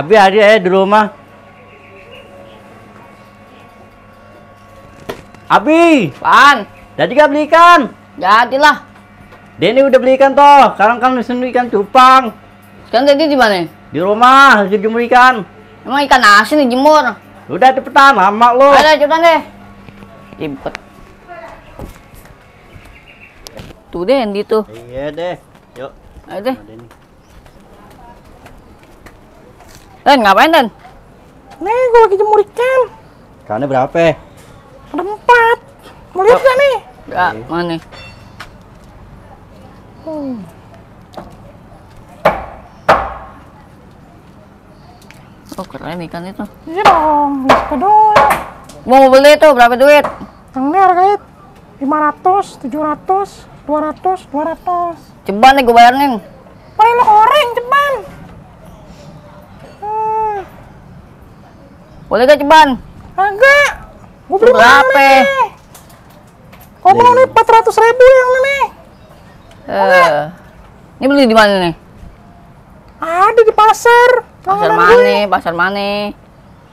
Abi ada di rumah. Abi, Pan, jadi gak beli ikan? jadilah. Denny udah beli ikan toh. Sekarang kan mesen ikan cupang. Sekarang tadi di mana? Di rumah, lagi jemur ikan. Emang ikan asin dijemur. Udah cepetan, lama lo. Ada cepetan deh. Ribet. Tuh deh, Andy tuh. Iya deh, yuk. Ayo deh. Ada nih. Dan ngapain Dan? Nih, gue lagi jemur ikan. Ikannya berapa? Ada 4. Mau lihat gak nih? Ya, mana? Oh keren ikan itu. Iya dong, bisa doang. Mau beli tuh berapa duit? Yang ini harganya 500, 700, 200, 200. Ceban nih gue bayarin. Paling lo goreng, ceban. Boleh gak ceban? Agak. Gue beli Berapa? nih. Kau mau nih 400.000 yang ini. Ini beli di mana nih? Ada di pasar. Pasar Langganan mana? gue. Pasar mana?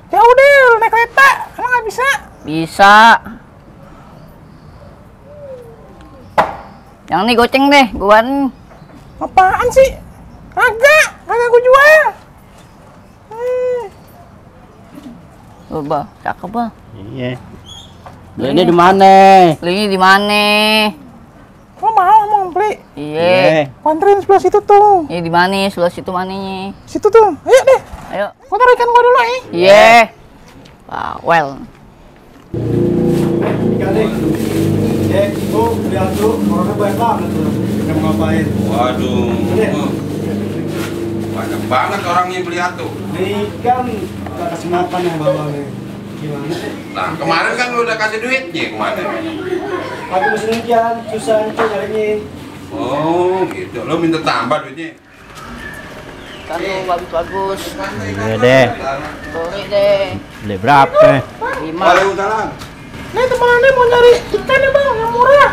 Ya udah, naik kereta. Emang gak bisa? Bisa. Yang ini goceng deh, gue bayarin. Apaan sih? Agak gue jual. Tuh, Bang, cakep Bang. Iya. Belinya di mana? Belinya di mana? Lo mau beli? Iya. Gua anterin sebelah situ tuh. Ini di mana? Sebelah situ mananya? Situ tuh. Ayo deh. Ayo. Gua taruh ikan gua dulu ya. Iya. Well. Ikan nih. Ibu lihat tuh, orangnya banyak banget tuh. Kita mau ngapain? Waduh, banyak banget orangnya beli atuh. Ini ikan kita kasih makan yang bawa nih. Gimana sih? Nah, kemarin kan lu udah kasih duitnya kemana? Aku mesen ikan, susah itu nyarinya. Oh, gitu. Lu minta tambah duitnya? Kan tuh bagus-bagus. Iya deh. Sorry deh. Beli berapa? 5. Waalaikumsalam. Nih teman-teman mau nyari ikan ya bang, yang murah.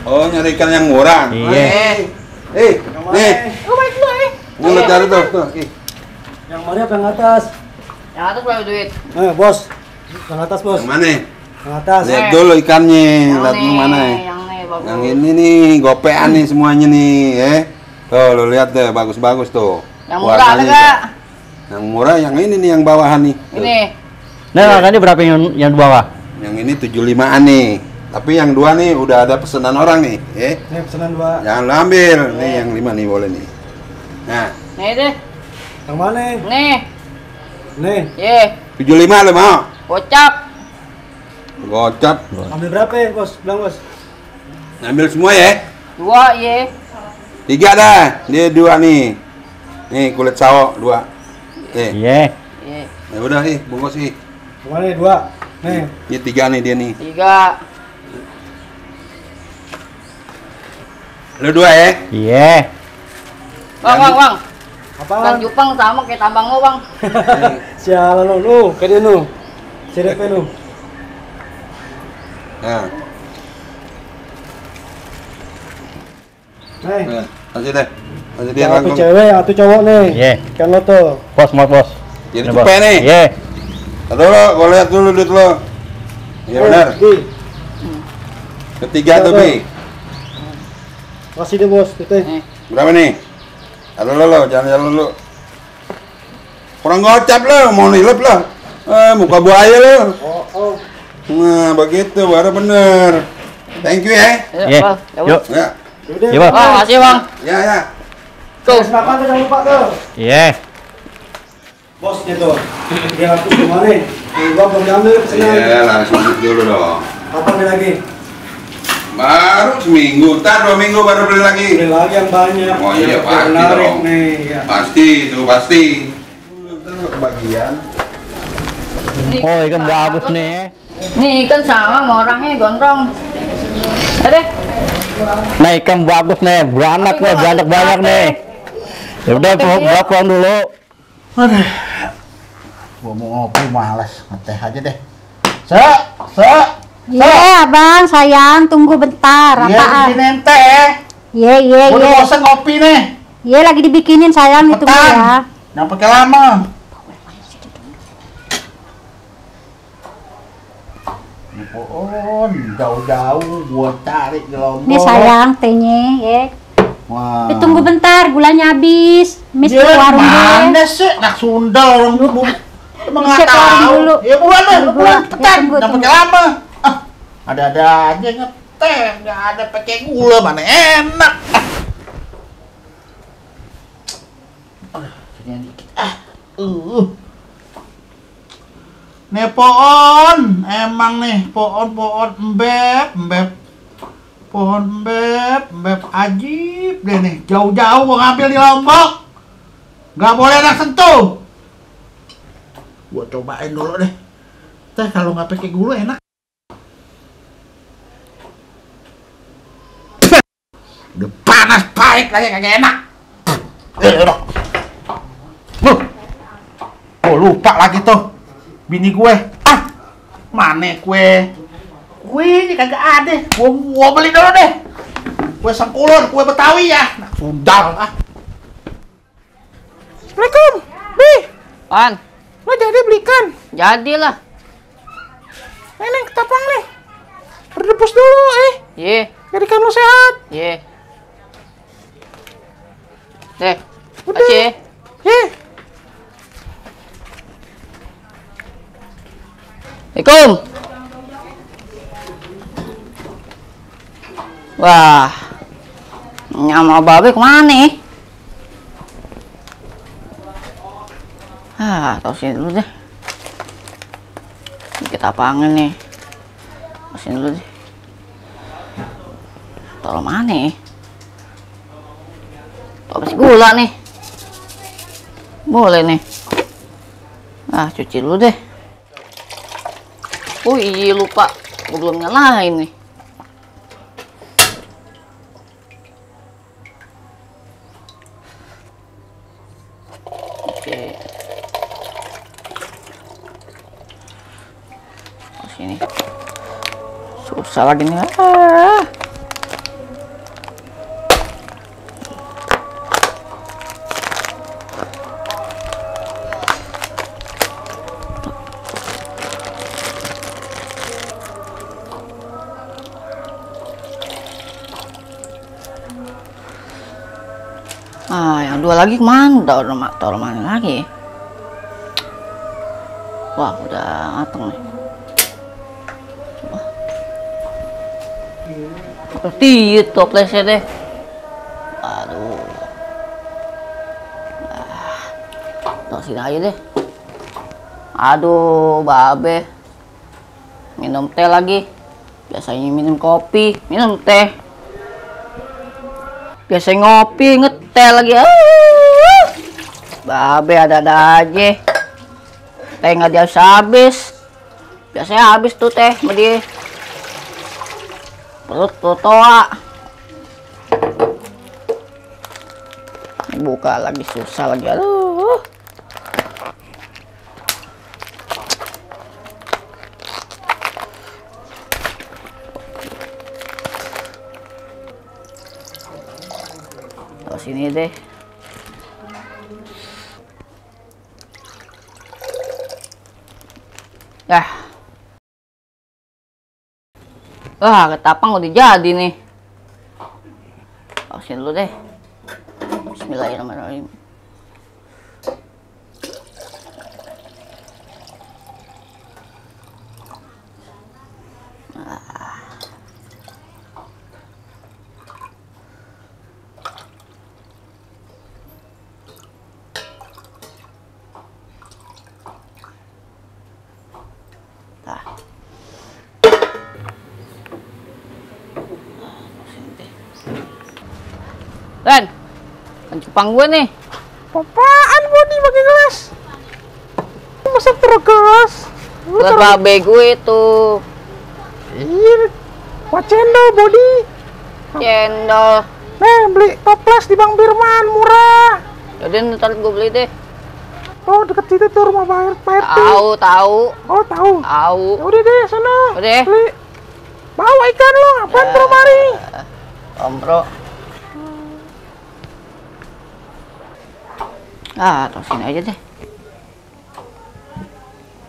Oh, nyari ikan yang murah. Iya. Nih. Lu baik dulu ya. Ini lu cari tuh. Yang mana apa yang atas? Yang atas berapa duit? Bos. Yang atas, bos. Yang mana? Yang atas. Lihat dulu ikannya. Lihat nih, yang mana? Yang nih bagus. Yang ini nih, gopean nih semuanya nih, Tuh, lu lihat deh, bagus-bagus tuh. Yang murah ada Warnanya nggak? tuh. Yang murah yang ini nih, yang bawahan nih. Tuh. Ini. Nah, harganya berapa yang di bawah? Yang ini 75-an nih. Tapi yang 2 nih udah ada pesanan orang nih, Ini pesanan 2. Jangan lu ambil. Nih yang 5 nih boleh nih. Nah, Nih deh. Yang mana? Nih. Nih. Ye. 75 lu mau? Gocap. Gocap. Ambil berapa ya, bos? Bilang, bos. Ambil semua ya. 2 ye. 3 dah. Dia 2 nih. Nih kulit sawo 2. Iya. Ye. Ya udah nih, bungkus nih. Yang mana nih? 2. Nih. Ini 3 nih dia nih. 3. Lu 2 ya. Iya. Bang. Apaan? Kan Jepang sama kayak tambang lo, Bang. Sialan lu, kayak dia lu. CDP lu. Nah, Nih. kasih deh. Kasih dia Yang satu langsung. cewek, yang satu cowok nih. Iya. Ikan lo tuh. Bos, bos. Jadi Ini, cepet Bos. nih. Iya. Aduh lo, gua lihat dulu duit lo. Iya benar. Di. Ketiga tuh, Berapa? Bi. Kasih deh, bos. Itu. Nih. Berapa nih? Aduh lo, jalan dulu. Kurang gocap lo, mau nilep lo. Muka buaya lo. Oh. Nah, begitu baru bener. Thank you ya. Iya. Bang. Ya, Yuk. Ya. Yaudah. Iya, Bang. Bang, makasih, Bang. Ya. Tuh. Kasih makan tuh, jangan lupa tuh. Iya. Bosnya tuh. Dia ngaku semua nih. Gua belum diambil pesanan. Iya, langsung dulu dong. Kapan beli lagi? Baru seminggu, 2 minggu baru beli lagi. Beli lagi yang banyak. Oh iya, Yang pasti menarik dong. nih. Ya. Pasti, itu pasti. Kebagian. Oh, ikan bagus nih. Nih ikan sama orangnya gondrong. Ada. Nah, ikan bagus nih. Beranak nih, banyak nih. Ya udah, gua pulang dulu. Aduh, gua mau ngopi males, ngeteh aja deh. Iya, Abang, sayang, tunggu bentar. Iya, Apaan? bikinin teh. Iya. Gua udah bosan ngopi nih. Iya, lagi dibikinin sayang, itu Cepetan. ya. Jangan pakai lama. Pohon jauh-jauh gua cari di Lombok. Nih sayang tehnya ya. Wah. Tunggu bentar, gulanya habis. Mis ke Dia warung mana dulu. sih? Nak Sunda orang dulu. Emang Bisa nggak ke warung tahu. dulu. Ya buruan deh, Tunggu, buruan ya, cepetan. tunggu, Jangan tunggu. pakai lama. Ah, ada-ada aja ngeteh, nggak ada pakai gula mana enak. Sini dikit. Nih pohon, emang nih pohon embeb. Pohon embeb ajib deh nih. Jauh-jauh gua ngambil di Lombok. Nggak boleh anak sentuh. Gua cobain dulu deh. Teh kalau nggak pakai gula enak. Udah panas pahit lagi kagak enak. Enak. Oh lupa lagi tuh. Bini gue. Mana kue? Kuenya kagak ada. Gua beli dulu deh. Kue Sengkulur, kue Betawi ya. Nah, Sundal. Assalamualaikum. Bi, Pan, lo jadi belikan. jadilah. Ini ketapang nih. Rebus dulu Ye, jadikan lo sehat. ye. Deh, Udah. kasih. Assalamualaikum. Wah, nyama babe kemana nih? Tahu sini dulu deh. Kita panggil nih. Tahu sini dulu deh. Taruh mana nih? Tahu masih gula nih. Boleh nih. Cuci dulu deh. Oh iya lupa, gue belum nyalain nih. Oke. Sini. Susah lagi nih. Yang dua lagi kemana? Taruh mana lagi? Wah, udah mateng nih. Seperti itu toplesnya deh. Aduh. Taruh sini aja deh. Aduh, babe. Minum teh lagi. Biasanya minum kopi, minum teh. Biasanya ngopi, ngeteh lagi. Babe ada-ada aja. Teh nggak dia habis. Biasanya habis tuh teh sama dia. Perut toa. Buka lagi susah lagi. Aduh. Sini deh. Ketapang udah jadi nih. Sini dulu deh. Bismillahirrahmanirrahim. Ren, Jepang gue nih. Apaan body pakai gelas? Masa tergelas? Gelas babe gue itu. Iya, buat cendol body. Cendol. Nih beli toples di Bang Firman murah. Jadi ntar gue beli deh. Oh deket situ tuh rumah Pak RT. Tahu. Oh tahu. Tahu. Ya udah deh sana. Udah. Beli. Bawa ikan lo, apaan ke mari? Ompro. Terus sini aja deh.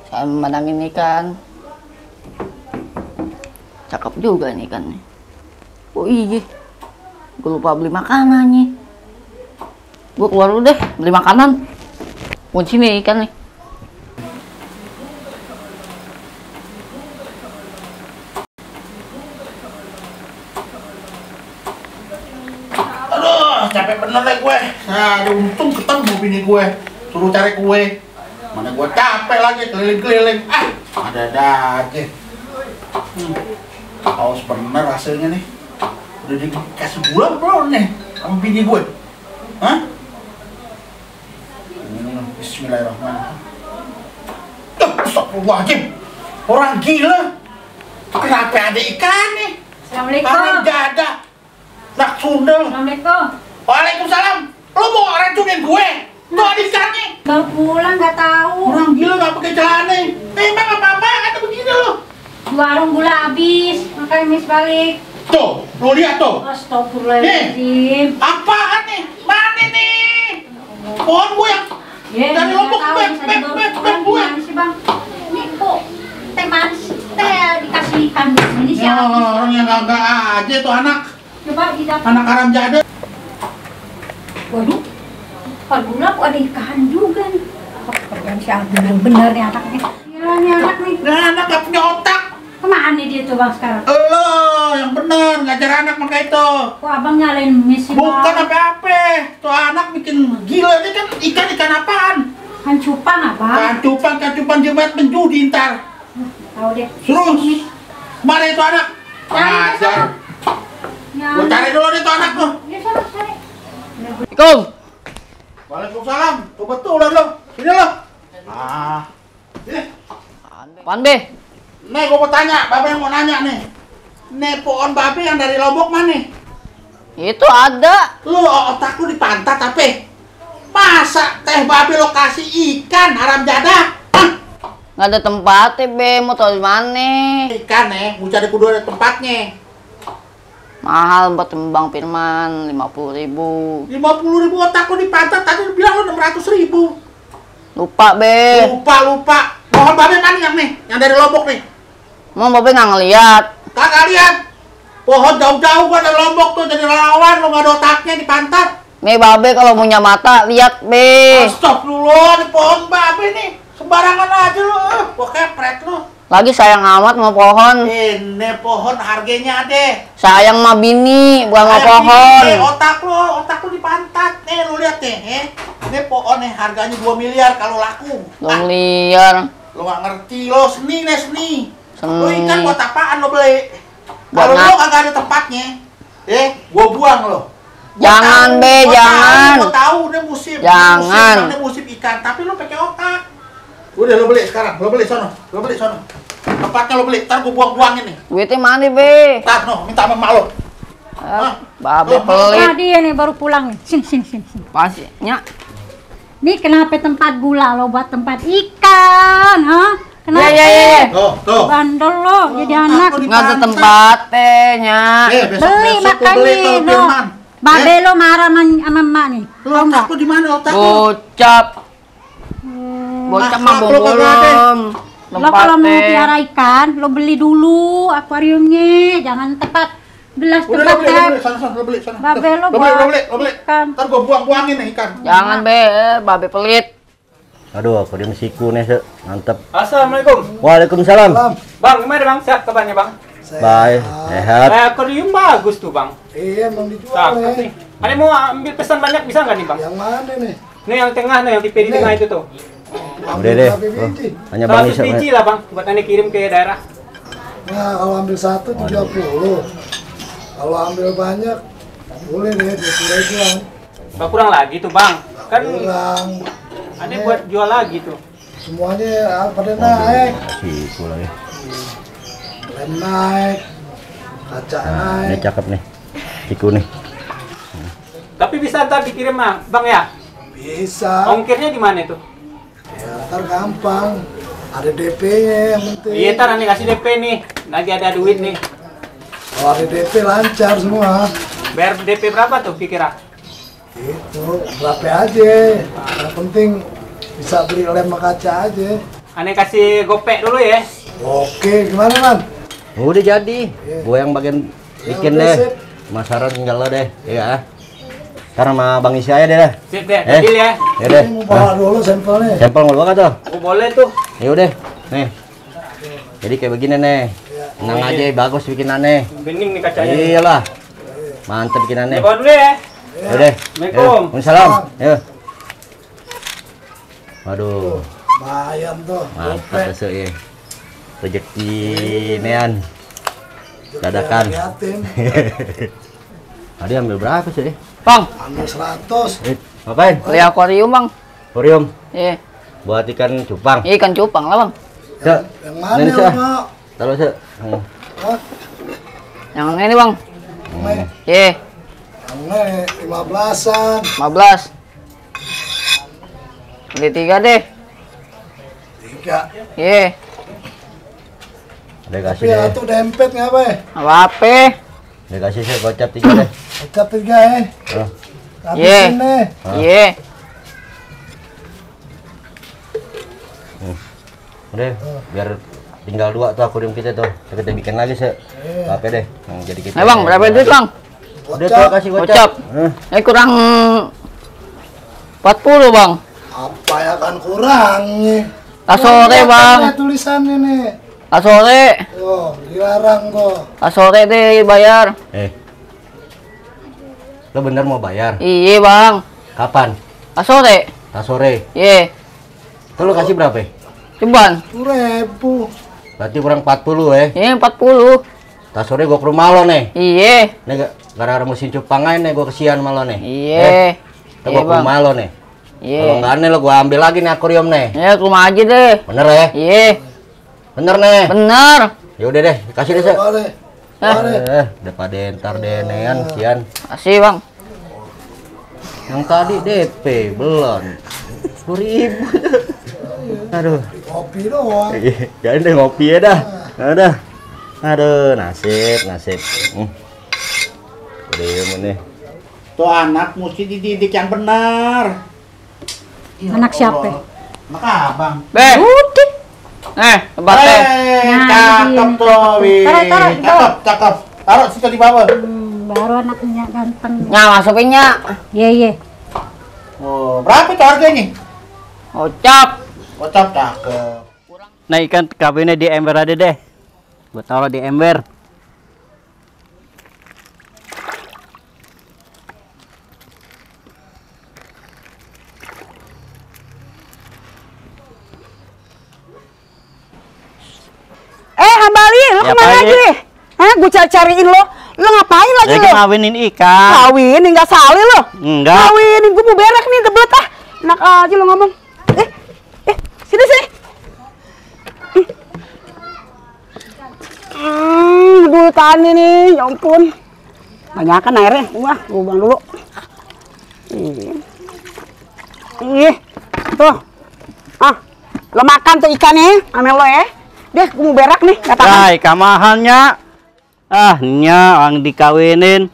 Saya memandangin ikan. Cakep juga nih ikannya. Oh iya, gue lupa beli makanannya. Gue keluar dulu deh, beli makanan. Kunci nih ikan nih. Aduh, capek bener deh gue. Nah, untung ketemu bini gue. Suruh cari kue. Mana gue capek lagi keliling-keliling. Ada-ada aja. Haus bener hasilnya nih. Udah dikasih gula belum nih sama bini gue? Hah? Bismillahirrahmanirrahim. Astagfirullahaladzim. Orang gila. Kenapa ada ikan nih? Assalamualaikum. Orang jada. Nak sundel. Assalamualaikum. Waalaikumsalam. Lo mau racunin gue? Tuh ada ikannya. Baru pulang nggak tahu. Orang gila nggak pakai celana. Emang apa-apa ada begini lo? Di warung gula habis, makanya mis balik. Tuh, lo lihat tuh. Astagfirullahaladzim. Apaan nih? Mana nih? Pohon gue yang Ya, dari nggak Lombok tahu, bisa dibawa pulang gue. gimana sih bang? Ini kok teh manis, teh dikasih ikan ini sih habis. Orang yang nggak aja tuh anak. Coba didapat. Anak haram jada. Waduh, Pak Gula kok ada ikan juga nih. Kerjaan si Abdul yang bener nih anaknya. Gila nih anak nih. Nah, anak nggak punya otak. Kemana dia tuh bang sekarang? Lo yang bener ngajar anak pakai itu. Kok abang nyalain misi Bukan apa-apa. Tuh anak bikin gila. Ini kan ikan apaan? Kan cupang abang. Kancupan jebat menjudi ntar. Tahu deh. Suruh. Mana itu anak? Ngajar. Ya. Gue cari dulu nih tuh anak tuh. Ya sana cari. Assalamualaikum. Waalaikumsalam. Kebetulan lo. Sini lo. Sini. Apaan be? Nih gue mau tanya, Babe yang mau nanya nih. Nih pohon babe yang dari Lombok mana? Itu ada. Lu otak lu di pantat apa? Masa teh babe lo kasih ikan haram jadah? Nggak ada tempatnya be, mau tau di mana? Ikan mau cari kudu ada tempatnya. Mahal buat Bang Firman, 50.000. 50.000 otak lu di pantat, tadi lu bilang lu 600.000. Lupa be. Lupa. Pohon babe mana yang nih? Yang dari Lombok nih? Mau babe nggak ngeliat. Kagak lihat. Pohon jauh-jauh gua dari Lombok tuh jadi relawan, lu nggak ada otaknya di pantat. Nih babe kalau punya mata lihat be. Astagfirullah, di pohon babe nih. Sembarangan aja lu, gua kepret lu. Lagi sayang amat sama pohon. Ini pohon harganya deh. Sayang sama bini, bukan sama pohon. Otak lu di pantat. Nih lu lihat nih, Ini pohon nih harganya 2 miliar kalau laku. 2 miliar. Lu nggak ngerti lo, seni. Seni. Lu ikan buat apaan lo beli? Buat Kalau lo kagak ada tempatnya, gua buang lo. Jangan, Be, jangan. Gua tahu ini musim. Jangan. Ini musim ikan, tapi lo pakai otak. Udah lo beli sekarang, lo beli sono. Tempatnya lo beli, ntar gua buang-buangin nih. Duitnya mana be? Ntar minta sama emak lo. Babe Loh, pelit. Nah dia nih baru pulang nih. Sini. Pasnya. Nih kenapa tempat gula lo buat tempat ikan, ha? Kenapa? Ya. Tuh. Bandel lo jadi anak. Nggak ada tempatnya. Beli makanya lo. Babe lo marah sama emak nih. Lo Tau otak nggak? lo di mana otak lo? Bocap. Bocap mah Masak lo kagak ada. belum. Lo kalau mau piara ikan, lo beli dulu akuariumnya, jangan tempat gelas Udah tempat lo beli, sana, lo beli, sana. Babe lo Lo buat beli. ikan. Ntar gua buang-buangin nih ikan. Jangan be, babe pelit. Aduh, aku dia siku nih, Se. Mantap. Assalamualaikum. Waalaikumsalam. Bang, gimana bang? Sehat kabarnya bang? Baik, sehat. Akuarium bagus tuh bang. Iya, emang dijual Cakep ya. nih. Ada mau ambil pesan banyak bisa nggak nih bang? Yang mana nih? Nih yang tengah nih, yang tipe di tengah itu tuh. Udah deh. Berapa biji? Hanya Bang 100 Isa. biji lah bang, buat ane kirim ke daerah. Nah, kalau ambil satu 30. Kalau ambil banyak, boleh deh 20.000 lah. Gak kurang lagi tuh bang. Kan Kurang. ane buat jual lagi tuh. Semuanya pada naik. Siku lagi. Lem naik. Kaca Nah, ini naik. cakep nih. Siku nih. Tapi bisa ntar dikirim mah bang ya? Bisa. Ongkirnya gimana tuh? Ya, ntar gampang. Ada DP-nya yang penting. Iya ntar ane kasih DP nih. Lagi ada duit nih. Kalau ada DP lancar semua. Bayar DP berapa tuh kira-kira? Itu berapa aja. Yang penting bisa beli lem sama kaca aja. Ane kasih gopek dulu ya. Oke, gimana man? Udah jadi. Iya. Gue yang bagian bikin udah, deh. sip. Masaran tinggal lo deh. Iya. Ntar sama Bang Isi aja deh dah. Sip deh, Eh. deal ya. Ya deh. Ini mau bawa dulu sampelnya. Sampel mau bawa tuh. Oh, boleh tuh. Ya udah. Nih. Jadi kayak begini nih. Tenang aja, bagus bikinannya. Bening nih kacanya. Iyalah. Mantep bikinannya. Coba dulu ya. Ya udah. Assalamualaikum. Waalaikumsalam. Ya. Waduh. Bayam tuh. Mantap besok ya. Rezeki nean. Dadakan. Liatin. Tadi ambil berapa sih? Bang, Ambil 100. Ngapain? beli akuarium bang. Akuarium. Iya, Buat ikan cupang. ikan cupang lah bang. Cek. Yang mana Ini, lo Sir. mau? Taruh sih. Hah? Yang ini bang. Yang Iya, ini 15-an. 15. Beli 3 deh. 3. Iya, Udah kasih Tapi deh. atuh dempet ngapa ya? apa-apa. Udah kasih sih gocap 3 deh. Ucap 3 ya. Oh. Habisin nih. Iya, Udah, biar tinggal 2 tuh akuarium kita tuh. Kita bikin lagi sih. Apa deh? Yang jadi kita. nah bang, berapa duit bang? Udah tuh kasih Gocap. gocap. Kurang 40 bang. Apa ya kan kurangnya? Sore bang. Tulisannya nih. Sore. Tuh, dilarang tuh. Sore deh bayar. Lo bener mau bayar? Iya bang. Kapan? Sore. Sore. Iya. Tuh lo kasih berapa? Cuman. 1000. Berarti kurang 40 ya. Iya 40. Sore gua ke rumah lo nih. Iya. Nih gara-gara musim cupang aja nih gua kesian sama lo nih. Iya. Ntar gua ke rumah lo nih. Iya. Kalau nggak aneh lo gua ambil lagi nih akuarium nih. Ya ke rumah aja deh. Bener ya? Iya. Bener nih. Bener. Ya udah deh, kasih deh, Sek. Boleh. Udah pada entar deh nean, sian. Kasih bang. Yang tadi DP belum. 10.000. Aduh. Kopi doang. Jangan deh ngopi ya dah. Udah. Aduh, nasib. Udah ini. Tuh anak mesti dididik yang benar. Anak siapa? Anak abang. Beh. Udik. Tempatnya. Cakep tuh, Wi. Taruh, di bawah. Cakep. Taruh situ di bawah. Baru anaknya ganteng. Nah, masukinnya. Iya. Oh, berapa itu harganya? Gocap. Gocap cakep. Nah, ikan kabinnya di ember aja deh. Gua taruh di ember. Hambali, lo Ya, kemana Pak, lagi? Gue cariin lo. Lo ngapain lagi Lagi lo? ngawinin ikan. Kawinin, nggak salih lo. Enggak. Kawinin, gue mau berak nih, debelet ah. Enak aja lo ngomong. Sini. Aduh, tani nih, ya ampun. Banyakan airnya. Wah, gue buang dulu. Ih, tuh. Lo makan tuh ikannya, ame lo ya. Deh, gue mau berak nih, nggak tahan. Hai, kamahannya. Nya orang dikawinin.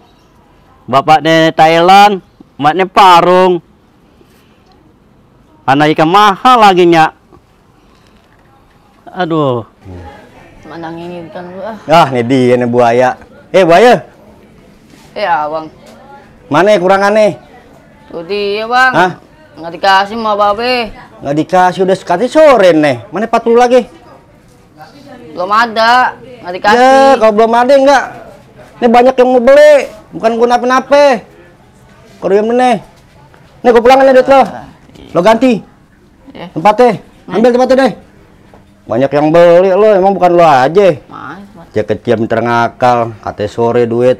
Bapaknya Thailand, emaknya Parung. Anak ikan mahal lagi, Nya. Aduh. Mandangin ikan dulu ah. Ini dia nih buaya. Buaya. Ya bang. Mana kurangannya? Tuh dia bang. Hah? Nggak dikasih sama babe. Nggak dikasih, udah sekali sore nih. Mana 40 lagi? Belum ada. Nggak dikasih. Ya, kalau belum ada enggak. Ini banyak yang mau beli, bukan gua nape-nape. Akuarium nih. Nih gua pulangin duit lo. Lo ganti. Ya. Tempatnya. Ambil tempatnya deh. Banyak yang beli lo, emang bukan lo aja. Mas. Dia kecil minta ngakal, katanya sore duit.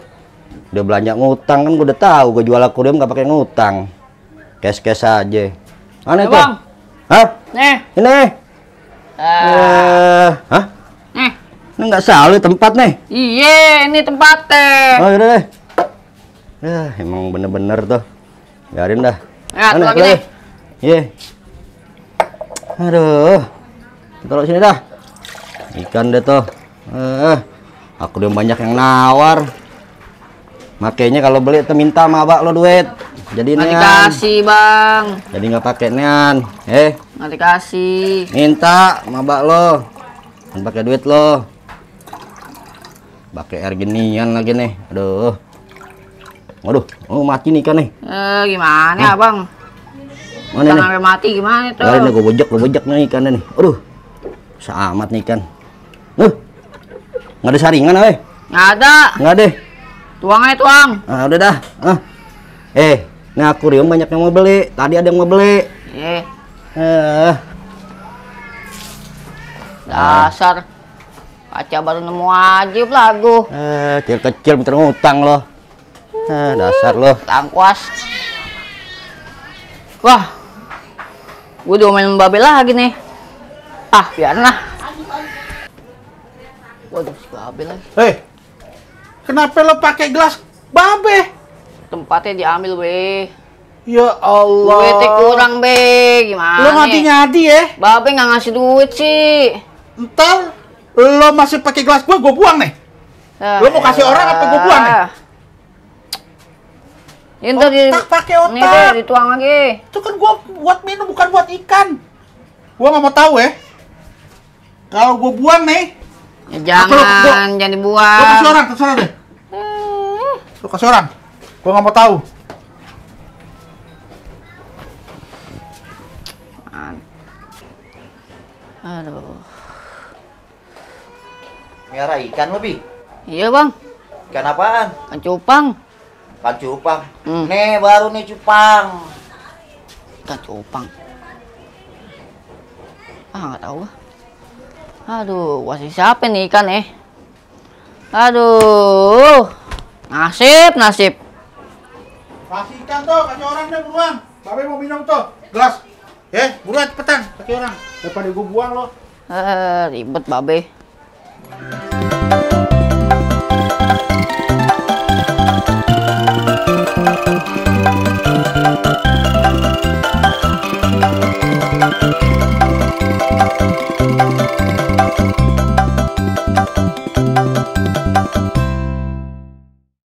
Dia belanja ngutang, kan gua udah tahu gua jual akuarium nggak pakai ngutang. Cash aja. Mana Ya, itu? Bang. Hah? Nih. Ini. Hah? Nih. Ini nggak salah tempat nih. Iya, ini tempatnya. Oh, udah deh. Emang bener-bener tuh. Biarin dah. Ya, Mana, lagi boleh? deh. Iya. Aduh. Taruh sini dah. Ikan deh tuh. Aku udah banyak yang nawar. Makanya kalau beli itu minta sama abak lo duit. Jadi Nggak nean. dikasih bang. Jadi nggak pakai nean. Nggak dikasih. Minta sama abak lo. Jangan pakai duit lo. Pakai air ginian lagi nih. Aduh. Waduh, mati nih ikan nih. Gimana abang? Mana nih? Sampai mati gimana tuh? Ini gue bejek nih ikannya nih. Aduh, sama amat nih ikan. Nggak ada saringan, weh? Nggak ada. Nggak deh. Tuang aja tuang. Ah, udah dah. Ini akuarium banyak yang mau beli. Tadi ada yang mau beli. Dasar. Kaca baru nemu wajib lagu. Kecil minta ngutang loh. Dasar loh. Tangkuas. Wah. Gue diomelin Babe lagi nih. Ah, biarlah. Waduh, si Babe lagi. Hei, kenapa lo pakai gelas Babe? Tempatnya diambil, Be. Ya Allah. Duitnya kurang, Be. Gimana? Lo ngadi-ngadi ya? Babe nggak ngasih duit sih. Entar lo masih pakai gelas gue buang nih. Lo mau kasih orang apa gue buang nih? Ini tadi pakai otak. Nih deh, dituang lagi. Itu kan gua buat minum bukan buat ikan. Gua nggak mau tahu ya. Kalau gua buang nih, Ya, jangan dibuang. lo kasih orang, terserah deh. Lo kasih orang. Gua nggak mau tahu. Aduh. Miara ikan lebih. Iya bang, Ikan apaan? kan cupang. Ikan cupang. Hmm. Nih baru nih cupang. Kan cupang. Ah nggak tahu. Aduh, wasih siapa nih ikan Aduh, nasib. Kasih ikan tuh, kasih orang deh buruan. Babe mau minum tuh, gelas. Buruan cepetan, kasih orang. Daripada gua buang lo. Ribet Babe.